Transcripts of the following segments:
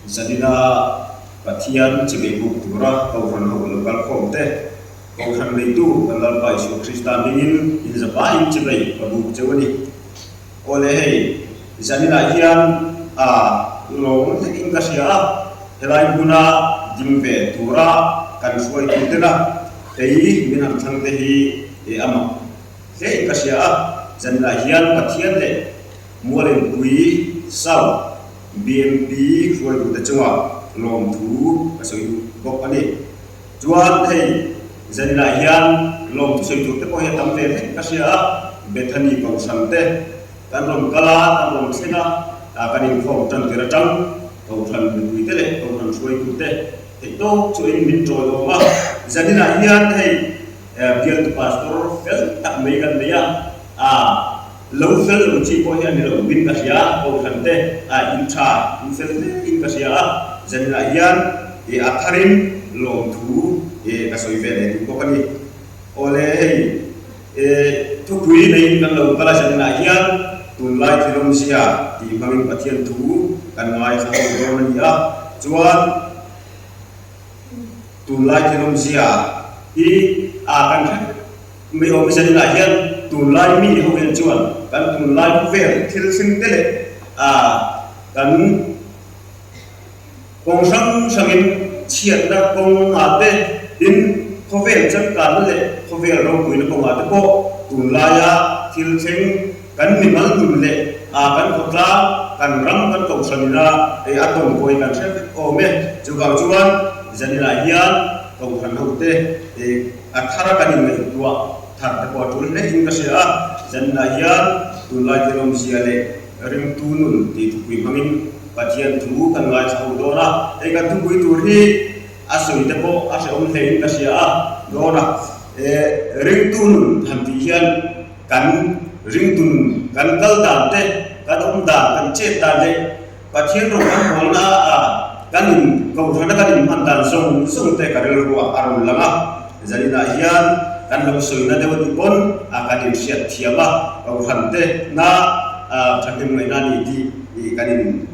Zanina Pathian chimei buk tura Kohhran ho lo kal khawm te, Kohhran neitu kan Lalpa Isua Krista hmingin inzapa in chimei ka buk cheu a ni. Aw le hei, zaninah hian a lawm hlek in ka hria a, helai hmuna ding ve tura kan hruaitu tena kei min han thlang te hi a mak hle in ka hria a, zaninah hian Pathian leh Mualenpui South BMP hruaitu te chunga lawmthu ka sawi duh bawk a ni. Chuan hei zaninah hian lawmthu sawi tur te pawh hi a tam ve hlek ka hria a, Bethany Kohhran te kan rawn kal a, kan rawn thleng a, kan inkhawm tan tir atang Kohhran mipui te leh Kohhran hruaitu te theih tawk chuain min tawiawm a. Zaninah hian hei bialtu pastor fel tak mai kan nei a, lo fel lo chi pawh hi a ni lo min ka hria, Kohhran te in tha, in fel hle in ka hria a, zaninah hian I a tharin lawmthu i ka sawi ve leh duh bawk a ni. Awle hei i thupui neiin kan lo kal a zaninah hian tunlai thilawmzia tih hmangin Pathian thu kan ngaithla ho dawn a ni a, chuan tunlai thilawmzia hi a kan hre mai awm zaninah hian tunlai mi ho hian chuan kan tunlai khawvel thil thleng te leh a kan Kawng hrang hrangin chhiatna kawngah te, tin, khawvel changkanna leh khawvel ropuina kawngah te pawh tunlaia thil thleng kan mimal nun leh a kan khawtlang, kan ram, kan kohhranina ei a tawng pawhin kan hre vek awm e. Chuvang chuan zaninah hian kohhran hote a thara kan inngaihtuah thar te pawh a tul hle in ka hria a, zaninah hian tunlai thil awmzia leh ringtu nun tih thupui hmangin Pathian thu kan ngaithla ho dawn a, hei kan thupui tur hi a sawi te pawh a hrehawm hle in ka hria a, dawn a, e ringtu nun han tih hian kan ringtu nun kan kal dan te, kan awm dan, kan chet dan leh Pathian rawng kan hawlna a kan in kohhrana kan in hman dan zawng zawng te ka rilruah a rawn lang a, zaninah hian kan lo sawina deuh a nih pawn a kan in hriat thiam a, kohhran te na thahnem ngaihna a ni tih Ih kan in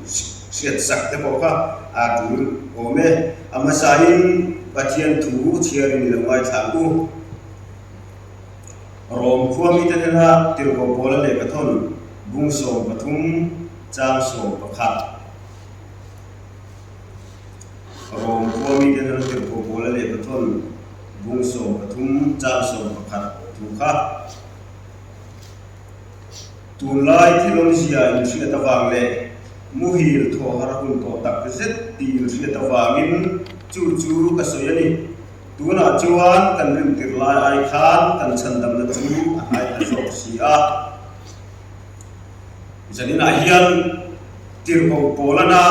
hriat sak te pawh kha a tul awm e. A hmasain Pathian thu chhiarin i lo ngaithla ang u. Rom khua mite hnena tirhkoh Paula lehkhathawn bung 13 chang 11. Rom khua mite hnena tirhkoh Paula lehkhathawn bung 13 chang 11 thu kha. Tunlai thil awmzia inhriat avang leh muhil thaw har hun tawh tak zet tih inhriat avangin chu chu ka sawi a ni. Tunah chuan kan rintir lai ai khan kan chhandamna chu a hnai ta zawk si a. Zaninah hian Tirhkoh Paulana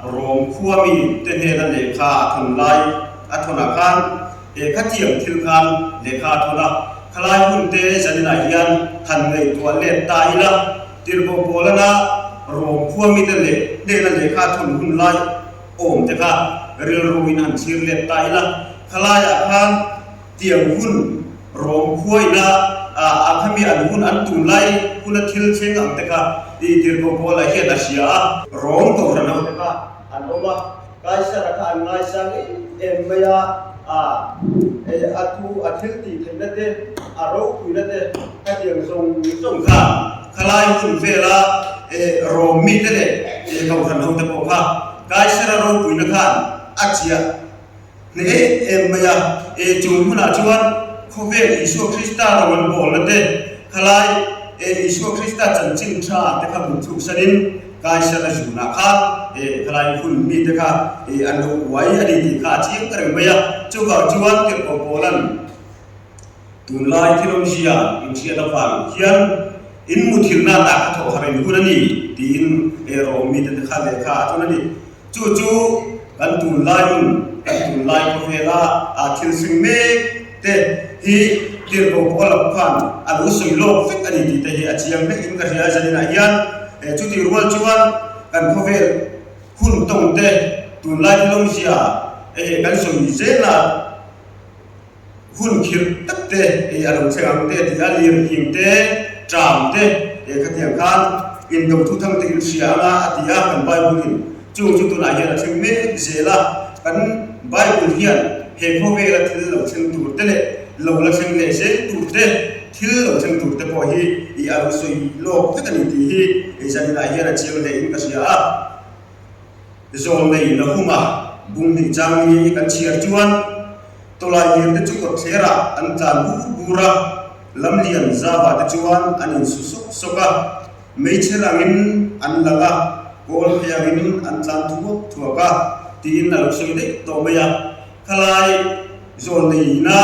Rom khua mi te hnena lehkha a thawn lai a thawnah khan He khatiang thil khan lehkha a thawn a, khalai hun te zaninah hian han ngaihtuah let ta ila, Tirhkoh Paulana Rom khua mite leh hnena lehkha a thawn hun lai awm te kha rilruin han thlir let ta ila, khalaiah khan tiang hun Rom khua ina a khami an hun an tunlai huna thil thleng ang te kha i Tirhkoh Paula hian a hria a. Rom kohhran ho te kha an awm a. Kaisara kha an ngaisang em em mai a, a a thu a thil tih theihna te, a ropuina te khatiang zawng zawng kha khalai hun vela Rom mite leh Kohhran hote pawh kha Kaisara ropuina khan a chiah hneh em em mai a. Chung hmunah chuan khawvel Isua Krista ro an bawlna te, khalai Isua Krista chanchin tha te kha buk thluk sanin, Kaisara zunah kha khalai hun mite kha an lo uai a ni tih kha a chiang ta reng mai a. Chuvang chuan Tirhkoh Paula'n tunlai thilawmzia inhriat avang hian in muthilhna tak a thawh harh in hun a ni tiin Rom mite te kha lehkha a thawn a ni. Chu chu kan tunlai nun, kan tunlai khawvela thil hring mek te hi Tirhkoh Paula khan a lo sawi lawk vek a ni tih te hi a chiang hle in ka hria a zaninah hian chutih rual chuan kan khawvel hun tawng te tunlai thilawmzia kan sawi zel a. Hun khirh tak te ei a lo thleng ang te tih a lirhing te, ṭam te eh khatiang khan indo thuthang te in hria anga a ti a kan Bible in. Chung chu tunah hian a thleng mek zel a, kan Bible hian he khawvela thil lo thleng tur te leh lo la thleng leh zel tur te, thil lo thleng tur te pawh hi i a lo sawi lawk vek a ni tih hi i zaninah hian a chiang hle in ka hria a. Zawlnei Nahuma bung hnih chang ni kan chhiar chuan tawlai lir te chu kawtthlerah an tlan bur bur a, lamlian zava te chuan an insu sawk sawk a. Meichher angin an lang a, kawl phei angin an tlan thuak thuak a, tiin a lo sawi daih tawh mai a. Khalai zawlneihna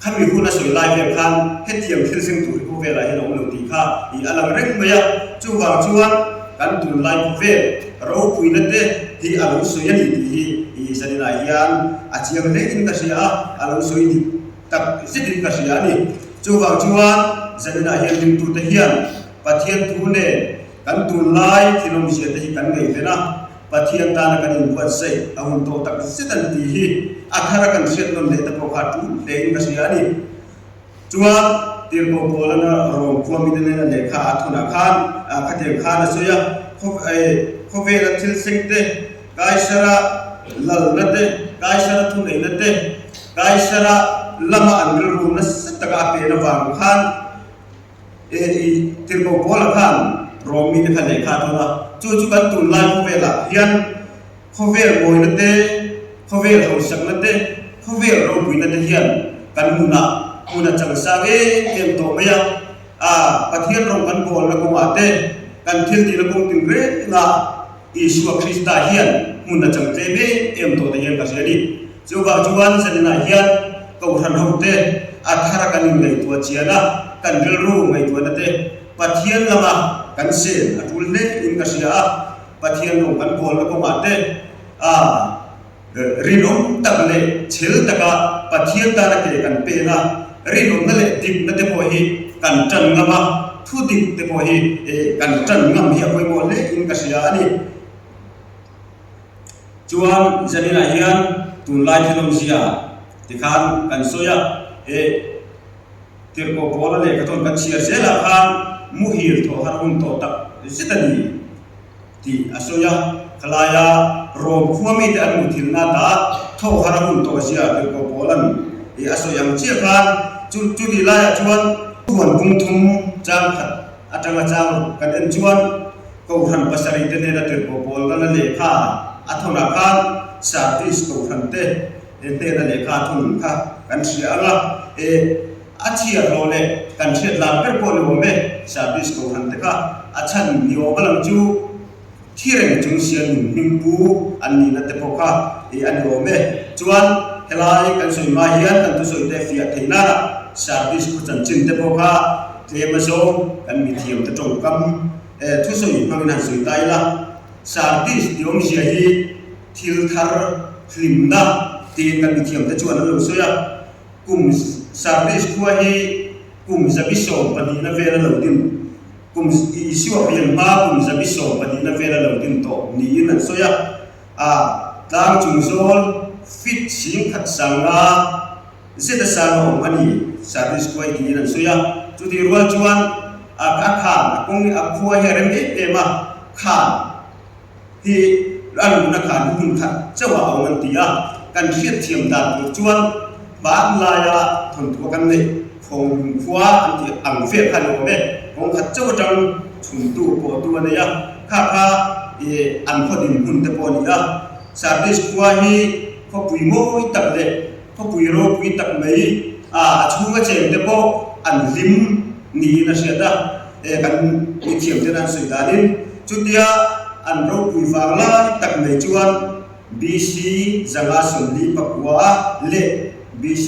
khami hun a sawi lai vel khan hetiang thil thleng tur hi khawvelah hian a awm lo tih kha ih a lang reng mai a. Chuvang chuan kan tunlai khawvel ropuina te hi a lo sawi a ni tih hi ih zaninah hian a chiang hle in ka hria a, a lo sawi dik tak zetin ka hria a ni. Chuvang chuan zaninah hian ringtute hian Pathian thu nen kan tunlai thil awmzia te hi kan ngaihven a, Pathian tana kan inbuatsaih a hun tawh tak zet an tih hi a thara kan hriat nawn leh te pawh kha tul hlein ka hria a ni. Chuan Tirhkoh Paulana Rom khua mite nena lehkha a thawnah khan khatiang khan a sawi a, Khawvela thil thleng te, Kaisara lalna te, Kaisara thuneihna te, Kaisara lama an rilru nasa taka a pen avang khan e i Tirhkoh Paula khan Rom mite kha lehkha a thawn a. Chu chu kan tunlai khawvelah hian khawvel mawina te, khawvel hausakna te, khawvel ropuina te hian kan nunah hmun a chang sang em em tawh mai a. A Pathian rawng kan bawlna kawngah te, kan thil tihna kawng tinrengah Isua Krista hian hmun a chang tlem em em tawh te hian ka hria a ni. Chuvang chuan zaninah hian Kohhran hote a thara kan inngaihtuah chian a, kan rilru ngaihtuahna te Pathian lama kan sen a tul hle in ka hria a, Pathian rawng kan bawlna kawngah te a rinawm tak leh chhel taka Pathian tana ke kan pen a, rinawmna leh dikna te pawh hi kan tan ngam a, thu dik te pawh hi kan tan ngam hi a pawimawh hle in ka hria a ni. Chuan zaninah hian tunlai thil awmzia tikhan kan sawi a, he Tirhkoh Paula lehkha thawn kan chhiar zelah khan muhil thawh har hun tawh tak zet a ni tih a sawi a, khalaia Rom khua mite an muthilna ta thawh har a hun tawh zia Tirhkoh Paula'n a sawi ang chiah khan chu chutih laiah chuan huan bung thum chang khat atanga chang kan en chuan Kohhran pasarih te hnena tirhkoh pawlna lehkha a thawnah khan Sardis kohhran te hnena lehkha a thawn kha kan hria ang a, e a chhiar hlawh leh kan hriat lar ber pawh ni awm e, Sardis kohhran te kha a chhan ni awm a lang chu thi reng chung sian nun hming pu an nihna te pawh kha e a ni awm e. Chuan helai kan sawi hma hian kan thusawi te fiah theih nana Sardis khaw chanchin te pawh kha tlem a zawng kan mithiam te tawngkam E, thusawi hmangin han sawi ta ila, Sardis ti awmzia hi thil thar hlimna tiin kan mithiamte chuan an lo sawi a. Kum Sardis khua hi kum zabi 12na vela lo din, kum Isua pian hma kum zabi 12na vela lo din tawh niin an sawi a. A, tlang chung zawl fit 10,000 sanga Zet a sang a awm a ni, Sardis khuai tiin an sawi a. Chutih rual chuan a a khan a kawng a khua hi a rem em em a, khan hi a luhna khan hi hmun khat chauh ah a awm an ti a. Kan hriatthiam dan tur chuan hmanlaia thawnthu a kan neih Khawnglung khua an tih ang vel kha a ni awm e. Kawng khat chauh atang chhuntu pawhtu a nei a, kha kha ih an khaw dinhmun te pawh a ni a. Sardis khua hi khawpui mawi tak leh Khawpui ropui tak mai a a chhunga cheng te pawh an hlim niin a hriat a, e kan mithiam ten an sawi danin chutia an ropui vang lai tak mai chuan BC 549 leh BC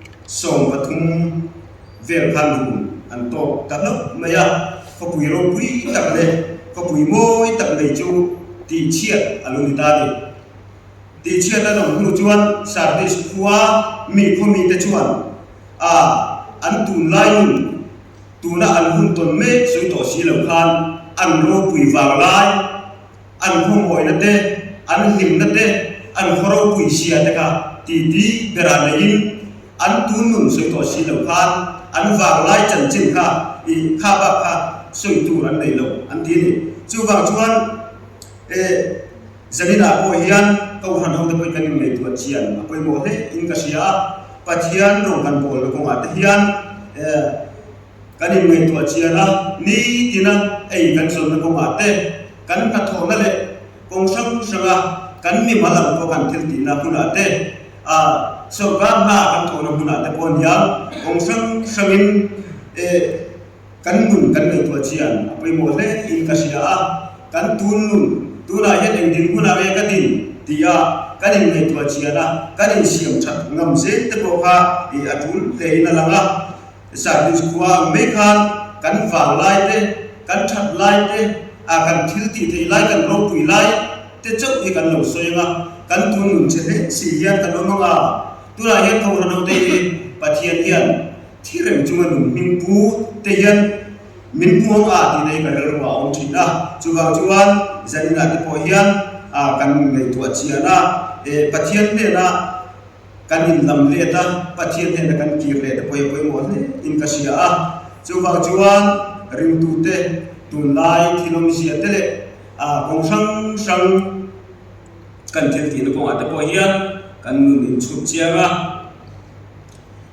213 vel khan run an tawk ta hlauh mai a, khawpui ropui tak leh khawpui mawi tak mai chu tihchhiat a lo ni ta a ni. Tihchhiat an awm hnu chuan Sardis khua mi khaw mite chuan a an tunlai nun tuna an hun tawn mek sawi tawh si lo khan an ropui vang lai, an khawmawina te, an hlimna te, an khaw ropui zia te kha titi berah neiin an tun nun sawi tawh si lo khan an vang lai chanchin kha i kha bak kha sawi tur an nei lo an ti a ni. Chuvang chuan. Zaninah pawh hian Kohhran hote pawhin kan inngaihtuah chian a pawimawh hle in ka hria a, Pathian rawng kan pawlna kawngah te hian kan inngaihtuah chian a, nitina ei kan zawnna kawngah te, kan hnathawhna leh kawng hrang hranga kan mimal ang pawh kan thil tihna hmunah te, sawrkar hna kan thawhna hmunah te pawh ania kawng hrang hrangin Kan nun kan ngaihtuah chian a pawimawh hle in ka hria a, kan tun nun, tunah hian eng dinhmunah nge ka din tia kan inngaihtuah chian a, kan insiam that ngam zel te pawh kha ih a tul hle in a lang a. Sardis khua ang mai khan kan vang lai te, kan that lai te, a kan thil tih theih lai, kan ropui lai te chauh hi kan lo sawi ang a, kan tun nun che hle si hian kan awm ang a, tunah hian Kohhran hote hi Pathian hian Thi reng chunga nun hming pu te hian min hmuang a tih te hi ka rilru ah a awm thin a, chuvang chuan zaninah te pawh hian kan ngaihtuah chian a, Pathian hnena kan inlam let a, Pathian hnena kan kir leh te pawh hi a pawimawh hle in ka hria a, chuvang chuan ringtute tunlai thil awmzia te leh kawng hrang hrang kan thil tihna kawngah te pawh hian kan nun inchhut chiang a.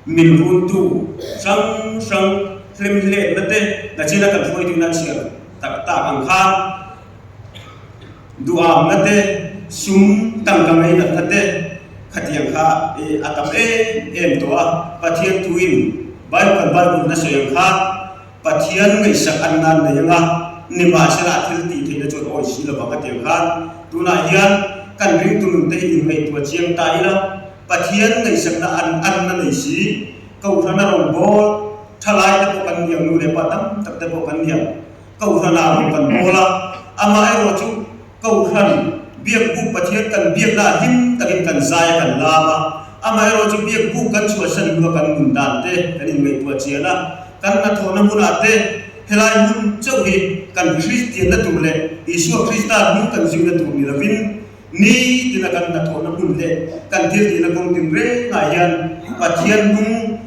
Min runtu hrang hrang hlim hletna te nachina kan hruaituin a chhiar tak tak ang khan duhamna te, sum tangka ngaihnatna te khatiang kha a tam em em tawh a. Pathian thuin Bible kan Bible in a sawi ang khan Pathian ngaihsak an nan nei anga nimahsela a thil tih theihna chuan awi si lovang a ti ang khan tunah hian kan ringtu nun te hi inngaihtuah chiang ta ila. Pathian ngaihsakna an anna nei si, Kohhrana rawngbâwl thalai te pawh kan ni ang, nu leh pa tam tak te pawh kan ni ang, Kohhrana rawn kan bâwl a, amaherawh chu Kohhran biakbuk Pathian kan biakna ah hlim takin kan zai a kan lam a, amaherawh chu biakbuk kan chhuahsan hnua kan nun dan te kan inngaihtuah chian a, kan hnathawhna hmunah te helai hmun chauh hi kan Kristianna tur leh Isua Krista hnung kan zuina tur ni lovin, Ni tina kan hnathawhna hmun leh kan thil tihna kawng tin rengah hian Pathian hnung,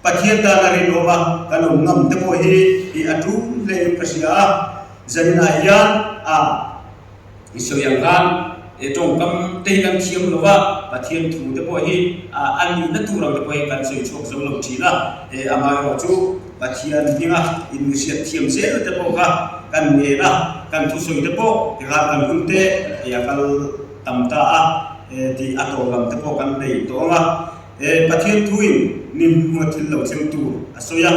Pathian tana rinawm a kan awm ngam te pawh hi i a tul hle in ka hria a. Zaninah hian a i sawi ang khan e tawngkam te hi kan thiam lo va, Pathian thu te pawh hi a a nihna tur ang te pawh hi kan sawi chhuak zo lo thin a. E amaherawh chu Pathian hminga inhriat thiam zel te pawh kha kan ngen a, kan thusawi te pawh tikhan kan hun te hei a kal tam ta a, tih a tawh lam te pawh kan nei tawh ang a. Pathian thuin ni hmunga thil lo thleng tur a sawi a,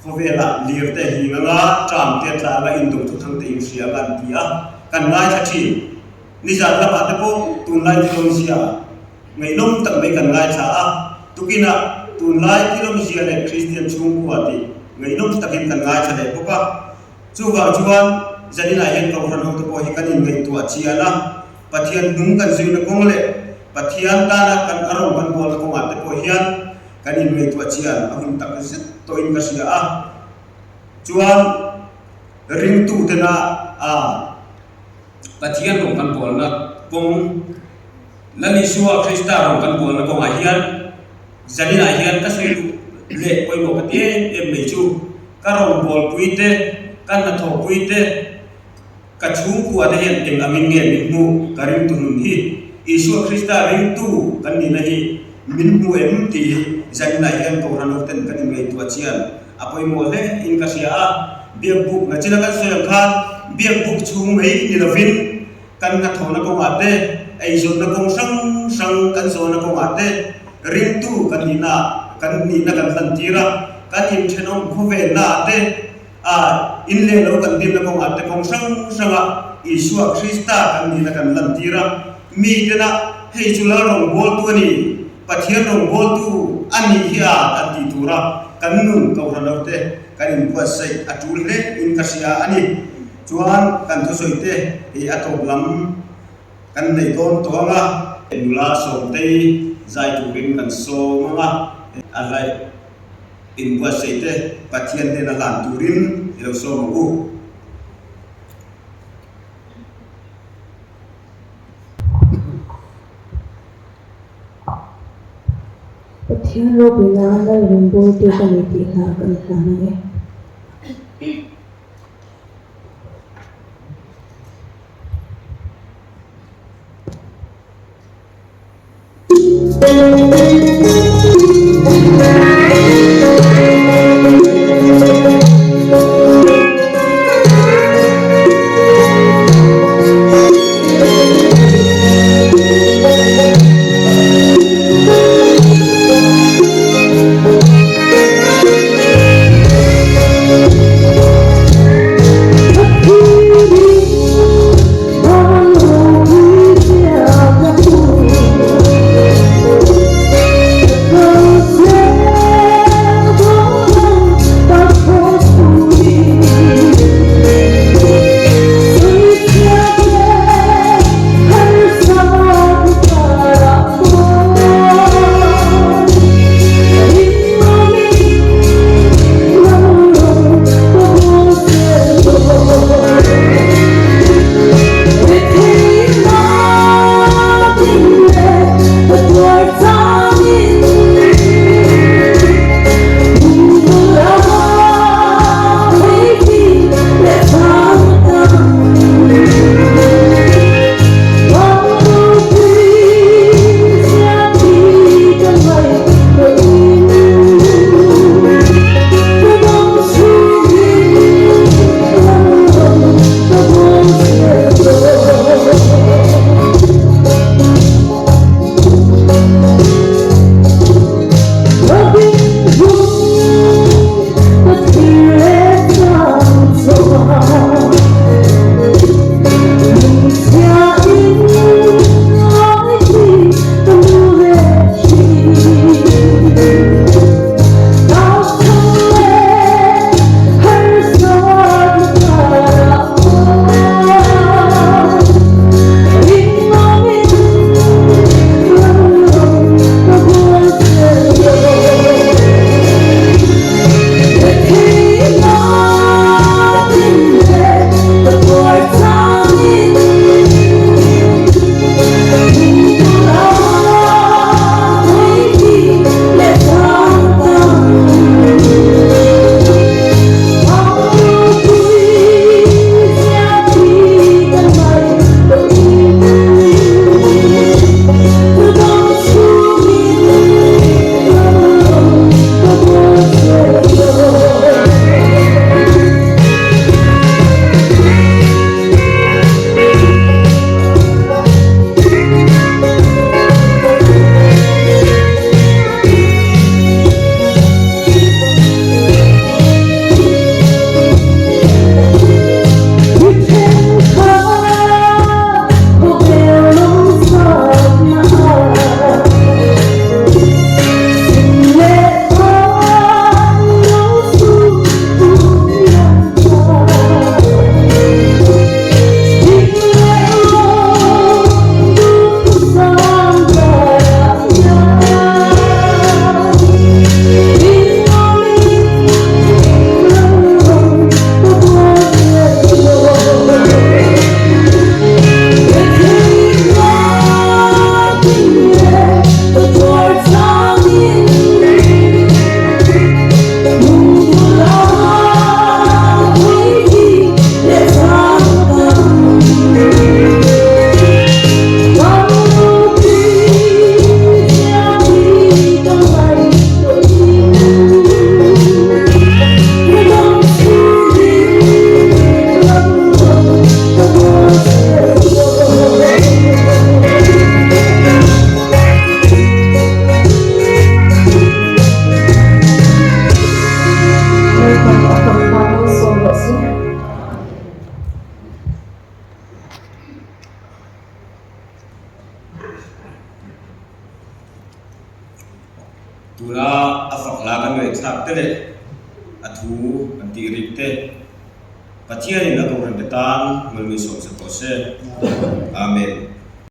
khawvelah lir te hing anga ṭam te tla anga indo thuthang te inhria anga an ti a, kan ngaithla ṭhin. Nizan lamah te pawh tunlai thilawmzia Ngaihnawm tak mai kan ngaithla a, tukinah tunlai thilawmzia leh Kristian chhungkua tih ngaihnawm takin kan ngaithla leh bawk a. Chuvang chuan zaninah hian Kohhran hote pawh hi kan inngaihtuah chian a, Pathian hnung kan zuina kawng leh Pathian tana kan a rawng kan bualna kawngah te pawh hian kan inngaihtuah chian a hun tak zet tawhin ka hria a. Chuan ringtutena a. Pathian rawng kan bualna kawng, Lal Isua Krista rawng kan bualna kawngah hian zaninah hian ka sawi duh leh pawimawh ka ti em em mai chu, ka rawngbawlpui te, ka hnathawhpui te, ka chhungkua te hian eng angin nge min hmuh ka ringtu nun hi, Isua Krista ringtu kan nihna hi min hmu em tih hi zaninah hian Kohhran hoten kan inngaihtuah chian a pawimawh hle in ka hria a. Biakbuk nachina kan sawi ang khan biakbuk chhung mai ni lovin kan hnathawhna kawngah te, eizawnna kawng hrang hrang kan zawhna kawngah te ringtu kan nihna kan nihna kan hlantir a, kan inthenawm khawvelnaah te, a in leh lo kan dinna kawngah te kawng hrang hranga Isua Krista kan nihna kan lantir a, mitena hei chu Lal rawngbawltu a ni. Pathian rawngbawltu a nih hi a kan tih tura kan nun Kohhran lo te kan inbuatsaih a tul hle in ka hria a ni. Chuan kan thusawi te hi a tawp lam kan nei dawn tawh ang a. Nula Sawmtei zai turin kan sawm ang a, a hlaih inbuatsaih te Pathian hnena hlan turin i lo sawm ang u. Pathian ropuina Lalrawngbawltu ka ni tih hla ka ni hlan ang e. Tuna a fak hla kan ngaihthlak te leh a thu kan tih rik te Pathianin a kohhran te tan malmi sawmsak tawh se. Amen.